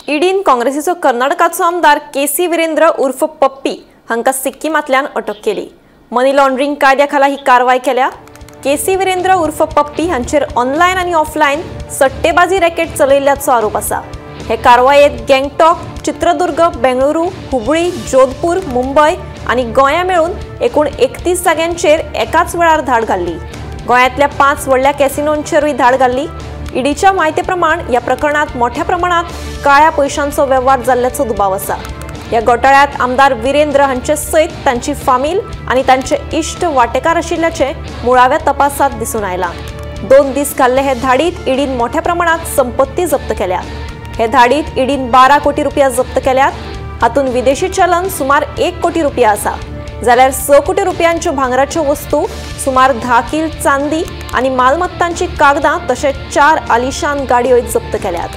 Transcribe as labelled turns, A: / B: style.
A: ईडीन काँग्रेसीचो कर्नाटकाचो आमदार केसी वीरेंद्र उर्फ पप्पी हांकां सिक्किमांतल्यान अटक केली. मनी लॉन्ड्रिंग कायद्या खाला ही कारवाय केल्या. केसी वीरेंद्र उर्फ पप्पी हांचेर ऑनलायन आनी ऑफलायन सट्टेबाजी रॅकेट चलयिल्ल्याचो आरोप आसा. हे कारवायेत गँगटॉक, चित्रदुर्ग, बेंगळुरू, हुबळी, जोधपूर, मुंबय आनी गोंया मेळून एकूण 31 जाग्यांचेर एकाच वेळार धाड घाल्ली. गोंयांतल्या 5 व्हडल्या कॅसिनोंचेरूय धाड घाल्ली. ईडीच्या म्हायती प्रमाण ह्या प्रकरणात मोठ्या प्रमाणात काळ्या पयशांचो वेव्हार जाल्ल्याचो दुबाव आसा. ह्या घोटाळ्यात आमदार वीरेंद्र हांचे सयत तांची फामील आनी तांचे इश्ट वांटेकार आशिल्ल्याचें मुळाव्या तपासात दिसून आयलां. 2 दीस घाल्ले हे धाडीत ईडीन मोठ्या प्रमाणात संपत्ती जप्त केल्या. हे धाडीत ईडीन 12 कोटी रुपया जप्त केल्यात. हातूंत विदेशी चलन सुमार 1 कोटी रुपया आसा, जाल्यार 6 कोटी रुपयांच्यो भांगराच्यो वस्तू, सुमार 10 किल चांदी आनी मालमत्तांची कागदां तशेंच 4 आलिशान गाडयो जप्त केल्यात.